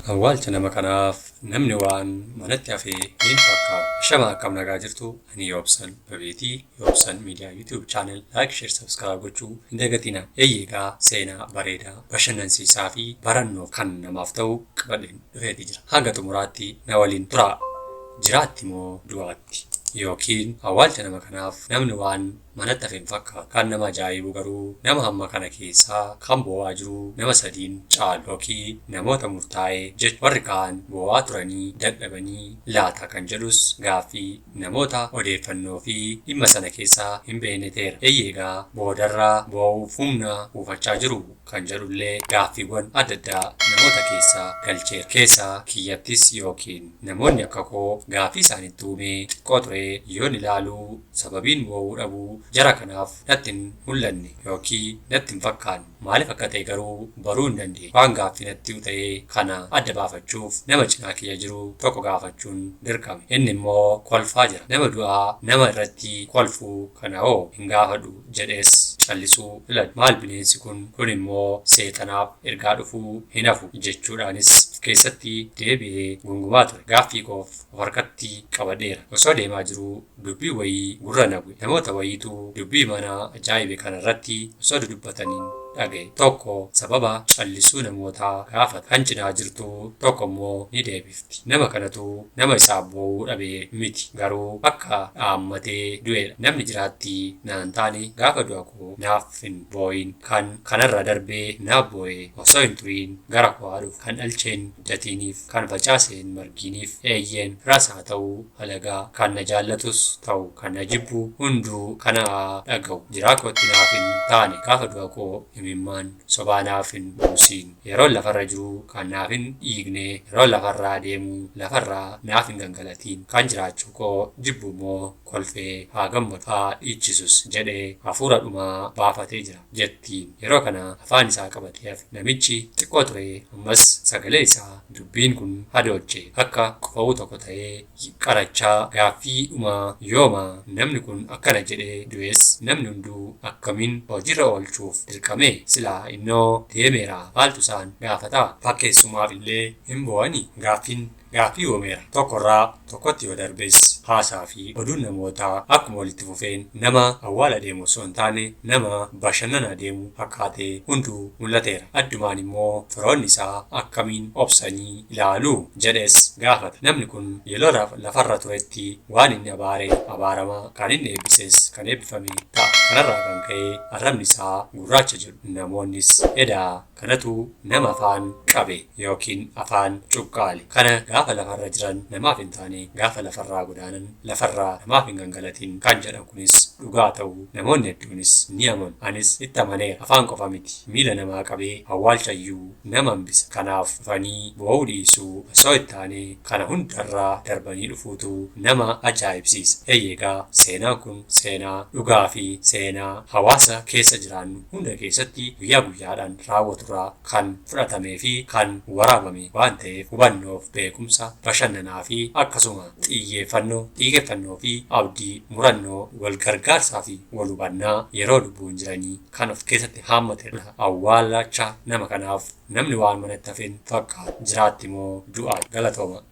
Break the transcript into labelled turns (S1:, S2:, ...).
S1: Awwaalcha nama kanaaf namni waan manatti hafe hin fakkaatu. Ashamaa, akkam nagaa jirtu? Ani Yoobsan Babeetii, Yoobsan Miidiyaa YouTube channel like, share, subscribe gochuu hin dagatina. Eeyyee, seenaa bareedaa, bashannansiisaa fi barannoof kan namaaf ta'u qabadheen dhufeeti jira. Hanga xumuraatti na waliin turaa. Jiraatti moo du'aatti? Yookiin awwaalcha nama kanaaf namni waan manatti hafe hin fakkaatu. Kan nama ajaa'ibu garuu nama hamma kana keessaa kan boo'aa jiru nama sadiin caalu yookiin namoota murtaa'e jechuudha. Warri kaan boo'aa turanii dadhabanii laata kan jedhus gaaffii namoota odeeffannoo fi dhimma sana keessaa hin beekne ta'eera. Eeyyee, boodarraa boo'uuf humna kuufachaa jiru kan jedhullee gaaffiiwwan adda addaa namoota keessaa galcheera. Keessaa kiyyattis yookiin namoonni akka koo gaaffii isaanitti uumee xiqqoo ture yoon ilaaluu, sababiin boo'uu dhabuu jara kanaaf natti hin mul'anne yookiin natti hin fakkaanne. Maaliif akka ta'e garuu baruu hin dandeenye. Waan gaaffii natti ta'e kana adda baafachuuf nama cinaa kiyya jiru tokko gaafachuun dirqame. Inni immoo kolfaa jira. Nama du'aa nama irratti kolfuu kana hoo hin gaafadhu jedhees callisuu filadhe. Maal bineensi kun, kun immoo seexanaaf ergaa dhufuu hin hafu jechuudhaanis keessatti deebi'ee gungumaa ture. Gaaffii koof of harkatti qabadheera. Osoo deemaa jiruu dubbii wayii gurra na bu'e. Namoota wayiitu dubbii mana ajaa'ibe kana irratti osoo dudubbataniin dhaga'e. Tokko sababa callisuu namootaa gaafata. Kan cinaa jirtu tokko immoo ni deebifti. Nama kanatu nama isaaf boo'uu dhabe miti. Garuu akka dhaammatee du'edha. Namni jiraatti naan taane gaafa du'a koo naaf hin boo'in. Kan kanarra darbee naaf boo'e osoo hin turiin gara koo haa dhufu. Kan dhalcheen guddatiiniif, kan facaaseen margiiniif, eeyyeen firas haa ta'u alagaa, kan na jaallatus ta'u kan na jibbu hunduu kana haa dhaga'u. Jiraa kootti naaf hin taane gaafa du'a koo imimmaan sobaa naaf hin buusiin. Yeroon lafarra jiru kan naaf hin dhiigne, yeroo lafarraa deemu lafarraa naaf hin gangalatiin. Kan jiraachuu koo jibbu immoo kolfee haa gammadu, haa dhiichisus jedhee hafuura dhumaa baafatee jira jettiin. Yeroo kana afaan isaa qabatee hafe. Namichi xiqqoo ture ammas sagalee isaa dubbiin kun hadooche, akka qofa'uu tokko ta'ee qarachaa gaaffii dhumaa, yooma namni kun akkana jedhee du'es namni hunduu akkamiin hojiirra oolchuuf dirqame? Silaa innoo deemeera, maaltu isaan gaafataa? Fakkeessumaaf illee hin boo'anii? Gaaffiin gaaffii uumeera. Tokkorraa tokkotti yoo darbes haasaa fi oduun namootaa akkuma walitti fufeen nama awwaala deemu osoo hin taane nama bashannana deemu fakkaatee hunduu mul'ateera. Addumaan immoo firoonni isaa akkamiin obsanii ilaalu jedhes gaafata. Namni kun yeroo lafarra turetti waan inni abaare abaaramaa, kan inni eebbises kan eebbifame ta'a. Kanarraa kan ka'e arrabni isaa gurraacha jedhu. Namoonnis edaa kanatu nama afaan qabe yookiin afaan cuqqaale. Kana gaafa lafarra jiran namaaf hin taane gaafa lafarraa godaanan lafarraa namaaf hin gangalatin kan jedhan kunis dhugaa ta'uu namoonni hedduunis ni amanu. Anis itti amaneera. Afaan qofa miti, miila namaa qabee awwaalchayyuu nama hambisa. Kanaaf dhufanii boo'uu dhiisuu osoo hin taane kana hundarraa darbanii dhufuutu nama ajaa'ibsiisa. Eeyyee, seenaan kun seenaa dhugaa fi seenaa hawaasa keessa jiraannu hunda keessatti guyyaa guyyaadhaan raawwaturraa kan fudhatamee fi kan waraabame waan ta'eef, hubannoof, beekumsa, bashannanaa fi akkasuma xiyyeeffannoo, xiiqeffannoo fi abdii murannoo, wal gargaarsaa fi wal hubannaa yeroo lubbuun jiranii kan of keessatti haammatedha. Awwaalacha nama kanaaf namni waan manatti hafeen fakkaata. Jiraatti moo du'aa? Galatooma.